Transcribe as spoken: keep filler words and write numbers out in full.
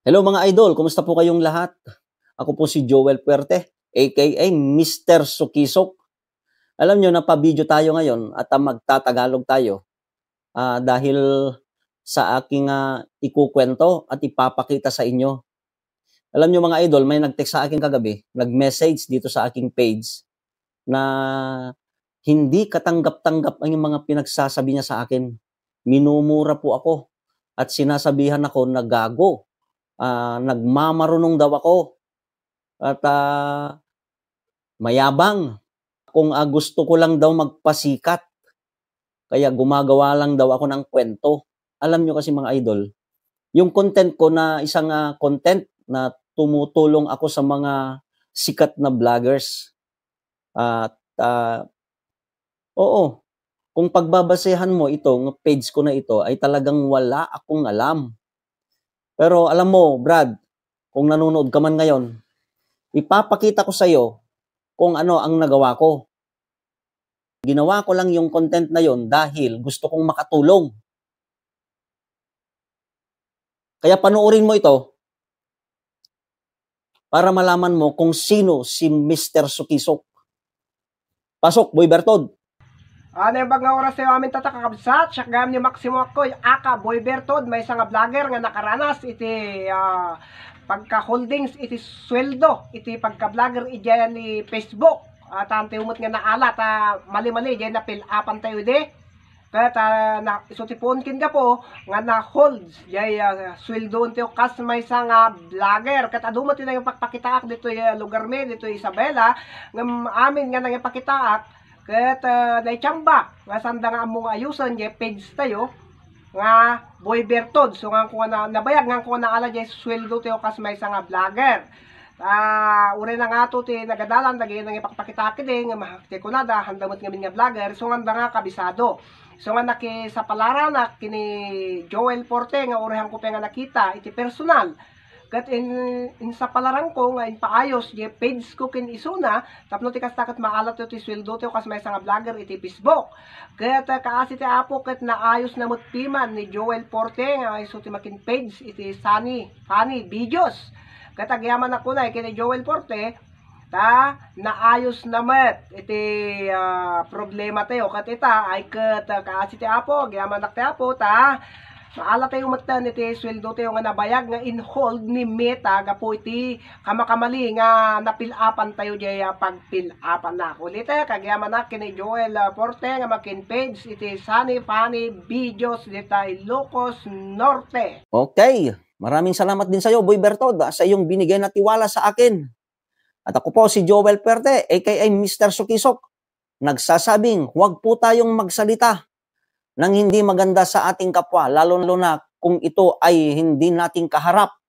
Hello mga idol, kumusta po kayong lahat? Ako po si Joel Puerte, A K A Mister Sukisok. Alam nyo, napavideo tayo ngayon at, ah, magtatagalog tayo, ah, dahil sa aking, ah, ikukwento at ipapakita sa inyo. Alam nyo mga idol, may nag-text sa akin kagabi, nag-message dito sa aking page na hindi katanggap-tanggap ang mga pinagsasabi niya sa akin. Minumura po ako at sinasabihan ako na gago, ah, nagmamarunong daw ako at, ah, mayabang. Kung, ah, gusto ko lang daw magpasikat, kaya gumagawa lang daw ako ng kwento. Alam nyo kasi mga idol, yung content ko na isang, ah, content na tumutulong ako sa mga sikat na vloggers. At, ah, oo, kung pagbabasehan mo ito, ng page ko na ito, ay talagang wala akong alam. Pero alam mo, Brad, kung nanonood ka man ngayon, ipapakita ko sa'yo kung ano ang nagawa ko. Ginawa ko lang yung content na yon dahil gusto kong makatulong. Kaya panoorin mo ito para malaman mo kung sino si Mister Sukisok. Pasok, Boy Bertod. Ah, naimbag nga oras tayo amin tatta, kakabsat, siak gayam ni Maximo Akkoy, aka Boy Bertod, maysa nga vlogger nga nakaranas iti, ah, pagka-holdings iti sueldo, iti pagka-vlogger idiay ni Facebook. Ah, tanto met nga naalat, ah, mali-mali, idiay napilapan tayo di. Ket, ah, na, isu ti puon ken gapu nga na-hold jay, ah, sueldo ti kas maysa nga vlogger. Ket adu met ti nangipakpakitaak ditoy, ah, lugar mi, ditoy Isabela, ngem amin nga nangipakitaak, ket, ah, naitamba nga sanda nga ammo nga ayusen jay page tayo nga Boy Bertod. So, ngan ko nga na, nabayag, ngan ko nga naalat jay sueldo tayo kas maysa nga vlogger. Ah, uray na ngato ti nagadalan, dagiti nangipakpakitaak idi, nga ma-, ti kunada, handa met ngamin nga vlogger, so, nganda nga kabisado. So, nga nakisapalaranak kini Joel Porte, nga urayhanko pay nga nakita iti personal. Ket in-, insapalaranko nga impaayos jay page ko ken isuna, tapno ti kasta ket maalatyo ti sueldo tayo kas maysa nga vlogger iti Facebook. Ket, ah, kaasi ti Apo, ket naayos na met piman ni Joel Porte, nga isu ti makin page iti Sunny Funny Videos. Ket agyamanak unay ken ni Joel Porte, ta naayos na met iti, ah, problema tayo. Ket ita, ay ket, ah, kaasi ti Apo, agyamanak ti Apo, ta maalat tayo metten iti sueldo tayo nga nabayag nga in-hold ni Meta gapu iti kamakamali nga napilapan tayo jay, ah, pagpilapanak. Ulit, eh, kagyamanak ken ni Joel, ah, Porte nga makin page iti Sunny Funny Videos dita Ilocos Norte. Okay. Maraming salamat din sa'yo, Boy Bertod, ah, sa iyong binigay na tiwala sa akin. At ako po si Joel Puerte, A K A Mister Sukisok, nagsasabing huwag po tayong magsalita ng hindi maganda sa ating kapwa, lalo na kung ito ay hindi nating kaharap.